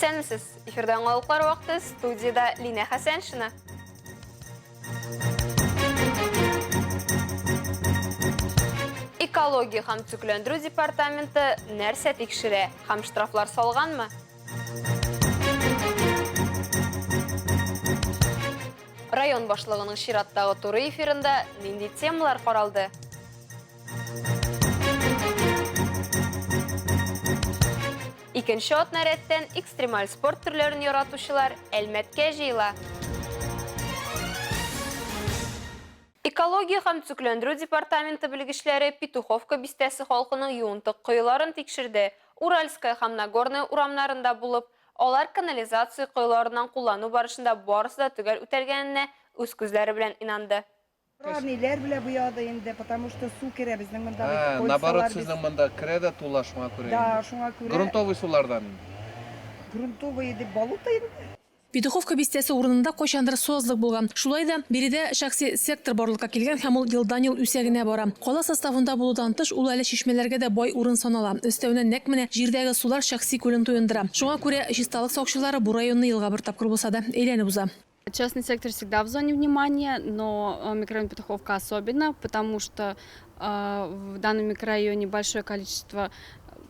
Исәнмесез! Эфирда яңалыклар вакыты, студиядә Линә Хәсәншина. Экология һәм төзекләндерү департаменты нәрсә тикшерә һәм штрафлар салганмы? Район башлыгының чираттагы туры эфирында нинди темалар каралды? Икенче атна рәттән экстремаль спорт төрләрен яратучылар Әлмәткә җыела. Экология һәм төзекләндерү департаменты белгечләре Петуховка бистәсе халкының юынтык коеларын тикшерде. Уральская һәм Нагорная урамнарында булып, алар канализация коеларыннан куллану барышында барысы да төгәл үтәлгәненә үз күзләре белән инанды. Ниләр белән буяды инде, потому что су керә безнең монда бит, Ә, наоборот, кольцалар без. сезнең монда керә дә тула, шуңа күрә Да, инде. шуңа күрә. Грунтовый сулардан инде. Грунтовые дип болото инде. Петуховка бистәсе урынында кайчандыр сазлык булган. Шулай да, биредә шәхси сектор барлыкка килгән һәм ул елдан-ел үсә генә бара. Кала составында булудан тыш, ул әле чишмәләргә дә бай урын санала. Өстәвенә, нәкъ менә җирдәге сулар шәхси күлен туендыра. Шуңа күрә чисталык сакчылары бу районны елга бер тапкыр булса да әйләнеп уза. Частный сектор всегда в зоне внимания, но микрорайон Петуховка особенно, потому что в данном микрорайоне большое количество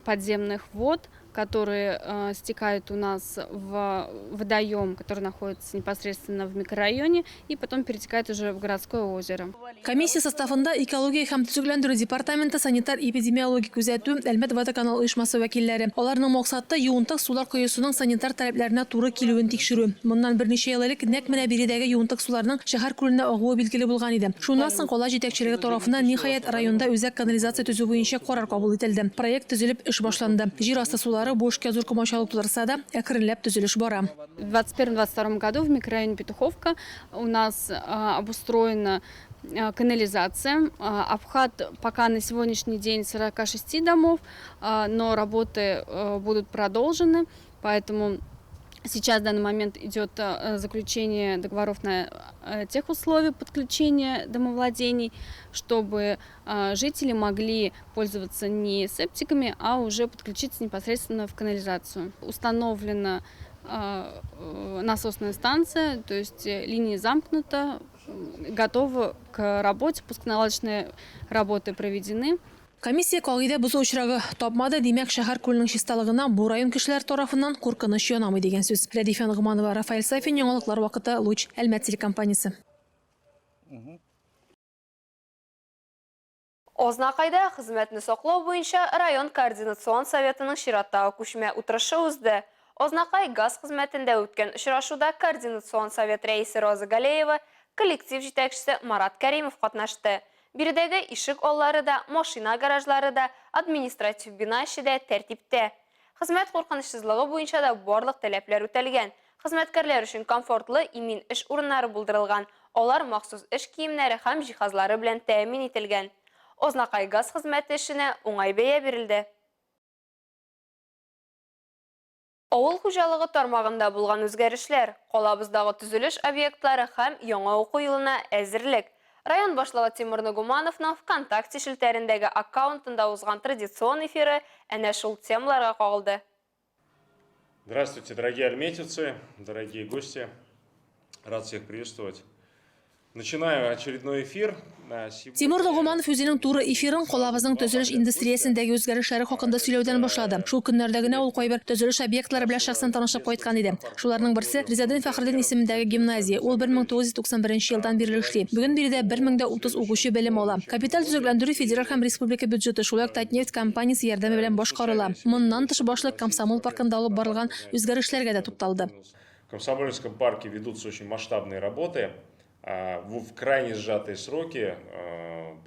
подземных вод, которые стекают у нас в водоем, который находится непосредственно в микрорайоне, и потом перетекает уже в городское озеро. Комиссия составында экология һәм төзекләндерү департаменты, санитар-эпидемиологик күзәтү, Әлмәт водоканал оешмасы вәкилләре. Аларның максаты, юынтык сулар коесының санитар таләпләренә туры килүен тикшерү. Моннан берничә ел элек нәкъ менә биредәге юынтык суларның шәһәр күленә агуы билгеле булган иде. Шуннан соң кала җитәкчелеге тарафыннан, ниһаять, районда үзәк канализация төзү буенча карар кабул ителде. Проект төзелеп, эш башланды. Җир асты сулары бу эшкә зур комачаулык тудырса да, әкренләп төзелеш бара. В 21-22 году в микрорайоне Петуховка у нас обустроена канализация. Обхват пока на сегодняшний день 46 домов, но работы будут продолжены, поэтому сейчас в данный момент идет заключение договоров на тех условия подключения домовладений, чтобы жители могли пользоваться не септиками, а уже подключиться непосредственно в канализацию. Установлена насосная станция, то есть линия замкнута, готова к работе, пусконаладочные работы проведены. Комиссия кагыйдә бозу очрагы тапмады, димәк, шәһәр күленең чисталыгына бу район кешеләре тарафыннан куркыныч янамый дигән сүз. Рәдифә Ногманова, Рафаэль Сафин, Яңалыклар вакыты, Луч, Әлмәт телекомпаниясе. Азнакайда хезмәтне саклау буенча район координацион советының чираттагы күчмә утырышы узды. Азнакай газ хезмәтендә үткән очрашуда координацион совет рәисе Роза Галеева, коллектив җитәкчесе Марат Кәримов катнашты. Биредәге ишек аллары да, машина гаражлары да, административ бина эче дә тәртиптә. Хезмәт куркынычсызлыгы буенча да барлык таләпләр үтәлгән. Хезмәткәрләр өчен комфортлы, имин эш урыннары булдырылган, алар махсус эш киемнәре һәм җиһазлары белән тәэмин ителгән. Азнакай газ хезмәте эшенә уңай бәя бирелде. Авыл хуҗалыгы тармагында булган үзгәрешләр, калабыздагы төзелеш объектлары һәм яңа уку елына әзерлек, Район башлыгы Тимур Нагумановның ВКонтакте челтәрендәге аккаунтында узган традицион эфиры әнә шул темаларга кагылды. Здравствуйте, дорогие альметьевцы, дорогие гости. Рад всех приветствовать. Начинаю очередной эфир. Тимур Ногуманов үзенең туры эфирын калабызның төзелеш индустриясендәге үзгәрешләре хакында сөйләүдән башлады. Шул көннәрдә генә ул кайбер төзелеш объектлары белән шәхсән танышып кайткан иде. Шуларның берсе, Ризаэддин Фәхретдин исемендәге гимназия. Ул 1991 елдан бирле эшли. Бүген биредә 1030 укучы белем ала. Капиталь төзекләндерү федераль һәм республика бюджеты, шулай ук Татнефть компаниясе ярдәме белән башкарыла. Моннан тыш, башлык Комсомол паркында алып барылган үзгәрешләргә дә тукталды. В Комсомольском парке ведутся очень масштабные работы. В крайне сжатые сроки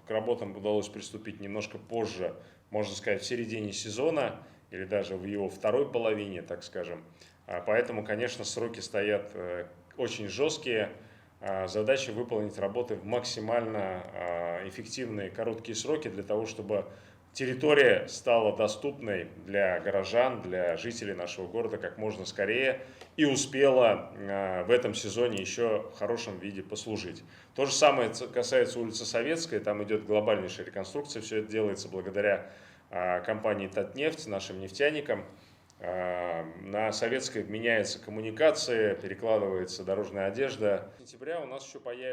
к работам удалось приступить немножко позже, можно сказать, в середине сезона или даже в его второй половине, так скажем. Поэтому, конечно, сроки стоят очень жесткие. Задача выполнить работы в максимально эффективные короткие сроки для того, чтобы территория стала доступной для горожан, для жителей нашего города как можно скорее и успела в этом сезоне еще в хорошем виде послужить. То же самое касается улицы Советской, там идет глобальнейшая реконструкция, все это делается благодаря компании «Татнефть», нашим нефтяникам. На Советской меняется коммуникация, перекладывается дорожная одежда.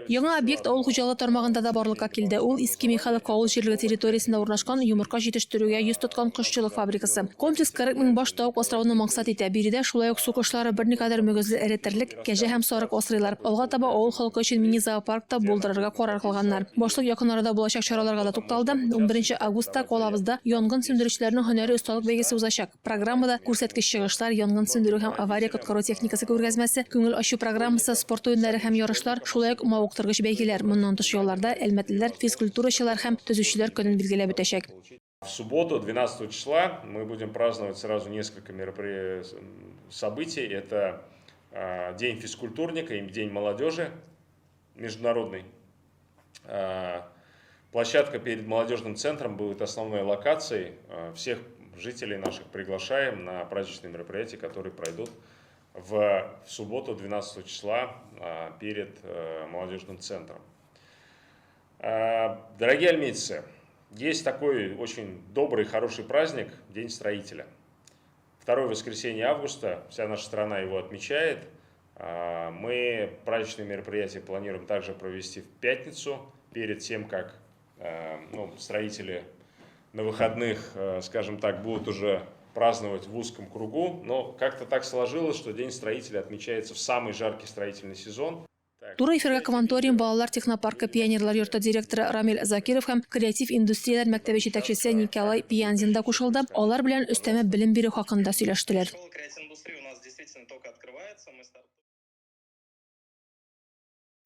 Яңа объект авыл хуҗалыгы тармагында да барлыкка килде. Ул Иске Михайловка авыл җирлеге территориясендә урнашкан йомырка җитештерүгә йөз тоткан кошчылык фабрикасы. Комплекс 40 мең баш тавык асрауны максат итә. Биредә шулай ук су кошлары, берникадәр мөгезле эре терлек, кәҗә һәм сарык асрыйлар. Алга таба авыл халкы өчен мини-зоопарк та булдырырга карар кылганнар. Башлык якын арада булачак чараларга да тукталды. Унберенче августта калабызда янгын сүндерүчеләрнең һөнәри осталык бәйгесе узачак. Программада күрсәткеч чыгышлар, янгын сүндерү һәм авария-коткару техникасы күргәзмәсе, күңел ачу программасы, спорт уеннары һәм ярышлар, шулай ук мавыктыргыч бәйгеләр. Моннан тыш ялларда әлмәтлеләр физкультурачылар һәм төзүчеләр көнен билгеләп үтәчәк. В субботу, 12 числа, мы будем праздновать сразу несколько событий. Это День физкультурника и День молодежи международный. Площадка перед молодежным центром будет основной локацией. Всех жителей наших приглашаем на праздничные мероприятия, которые пройдут в субботу 12 числа перед молодежным центром. Дорогие альметьевцы, есть такой очень добрый, хороший праздник – День строителя. Второе воскресенье августа, вся наша страна его отмечает. Мы праздничные мероприятия планируем также провести в пятницу, перед тем, как ну, строители на выходных, скажем так, будут уже праздновать в узком кругу. Но как-то так сложилось, что День строителя отмечается в самый жаркий строительный сезон. Туры эфирга Кванториум балалар технопаркы Пионерлар йорты директоры Рамил Закиров һәм Креатив индустрияләр мәктәбе җитәкчесе Николай Пьянзин да кушылды. Алар белән өстәмә белем бирү хакында сөйләштеләр.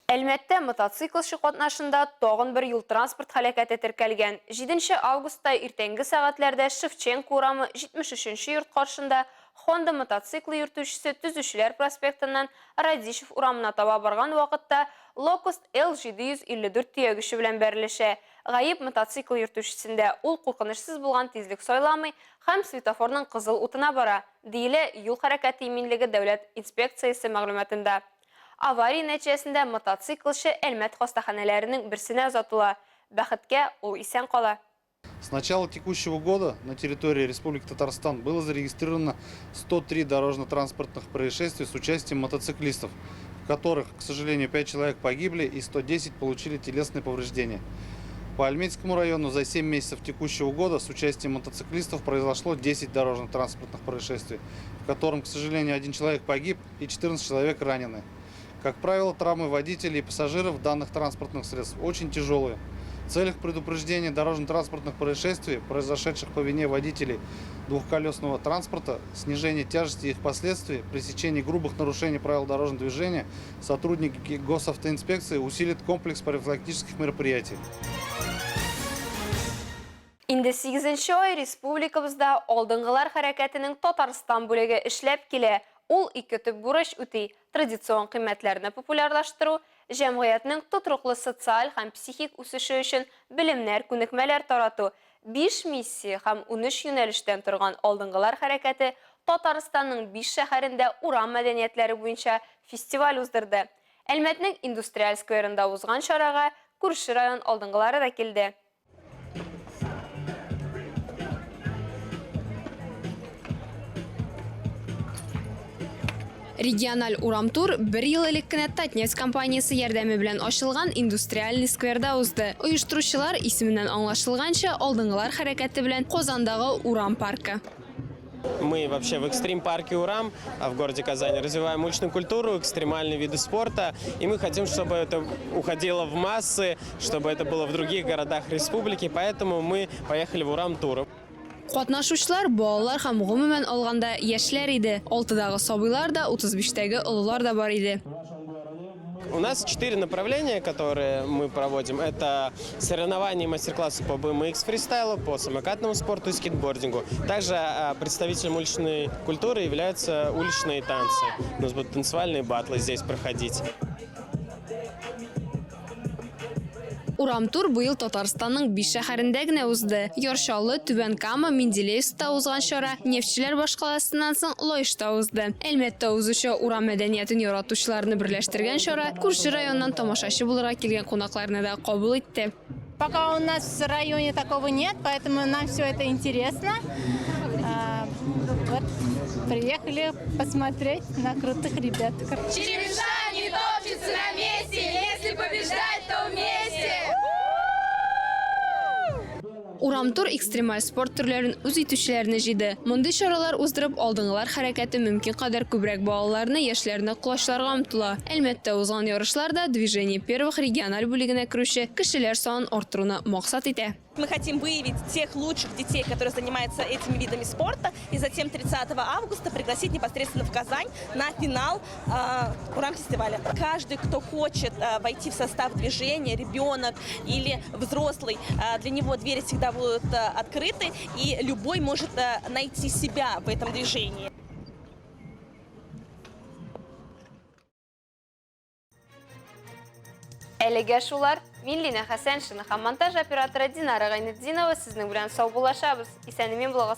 Әлмәттә мотоциклчы катнашында тагын бер юл-транспорт һәлакәте теркәлгән. Җиденче августта иртәнге сәгатьләрдә Шевченко урамы 73 нче йорт каршында Honda мотоциклы йөртүчесе Төзүчеләр проспектыннан Радищев урамына таба барган вакытта Locust L 754 төягече белән бәрелешә. Гаеп мотоцикл йөртүчесендә, ул куркынычсыз булган тизлек сайламый һәм светофорның кызыл утына бара, диелә Юл хәрәкәте иминлеге дәүләт инспекциясе мәгълүматында. Авария нәтиҗәсендә мотоциклчы Әлмәт хастаханәләренең берсенә озатыла. Бәхеткә, ул исән кала. С начала текущего года на территории Республики Татарстан было зарегистрировано 103 дорожно-транспортных происшествия с участием мотоциклистов, в которых, к сожалению, 5 человек погибли и 110 получили телесные повреждения. По Альметьевскому району за 7 месяцев текущего года с участием мотоциклистов произошло 10 дорожно-транспортных происшествий, в котором, к сожалению, один человек погиб и 14 человек ранены. Как правило, травмы водителей и пассажиров данных транспортных средств очень тяжелые. В целях предупреждения дорожно-транспортных происшествий, произошедших по вине водителей двухколесного транспорта, снижения тяжести их последствий, пресечения грубых нарушений правил дорожного движения, сотрудники госавтоинспекции усилят комплекс профилактических мероприятий. Инде сигезенче ай республикабызда Алдынгылар хәрәкәтенең Татарстан бүлеге эшләп килә. Ул ике төп бурыч үти, традицион кыйммәтләрне популярлаштыру, җәмгыятьнең тотрыклы социаль һәм психик үсеше өчен белемнәр, күнекмәләр тарату. Биш миссия һәм унөч юнәлештән торган Алдынгылар хәрәкәте Татарстанның биш шәһәрендә урам мәдәниятләре буенча фестиваль уздырды. Әлмәтнең Индустриаль скверында узган чарага күрше район алдынгылары да килде. Региональ урам-тур бер ел элек кенә Татнефть компаниясе ярдәме белән ачылган Индустриальный скверда узды. Оештыручылар исеменнән аңлашылганча, Алдынгылар хәрәкәте белән Казандагы урам паркы. Мы вообще в экстрим-парке Урам, в городе Казани развиваем уличную культуру, экстремальные виды спорта. И мы хотим, чтобы это уходило в массы, чтобы это было в других городах республики. Поэтому мы поехали в Урам-тур. Катнашучылар балалар һәм гомумән алганда яшьләр иде. Алтыдагы сабыйлар да, 35тәге олылар да бар иде. У нас 4 направления, которые мы проводим. Это соревнования и мастер-классы по BMX фристайлу, по самокатному спорту и скейтбордингу. Также представителем уличной культуры являются уличные танцы. У нас будут танцевальные батлы здесь проходить. Урам-тур быел Татарстанның биш шәһәрендә генә узды. Яр Чаллы, Түбән Кама, Менделеевскта узган чара нефтьчеләр башкаласыннан соң Лаешта узды. Әлмәттә узучы урам мәдәниятен яратучыларны берләштергән чара күрше районнан тамашачы булырга килгән кунакларны да кабул итте. Пока у нас в районе такого нет, поэтому нам все это интересно. Приехали посмотреть на крутых ребят. Черемша не топчется на месте, если побеждать, то вместе! Урам-тур экстремаль спорт төрләрен үз итүчеләрне җыйды. Мондый чаралар уздырып, Алдынгылар хәрәкәте мөмкин кадәр күбрәк балаларны, яшьләрне колачларга омтыла. Әлмәттә узган ярышлар да Движение первых региональ бүлегенә керүче кешеләр санын арттыруны максат итә. Мы хотим выявить тех лучших детей, которые занимаются этими видами спорта, и затем 30 августа пригласить непосредственно в Казань на финал Урам-фестиваля. Каждый, кто хочет войти в состав движения, ребенок или взрослый, для него двери всегда будут открыты, и любой может найти себя в этом движении. Әлегә шулар. Мин Лина Хәсәншина һәм монтаж операторы Динара Гайнетдинова сезнең белән саубуллашабыз. Исән-имин булыгыз.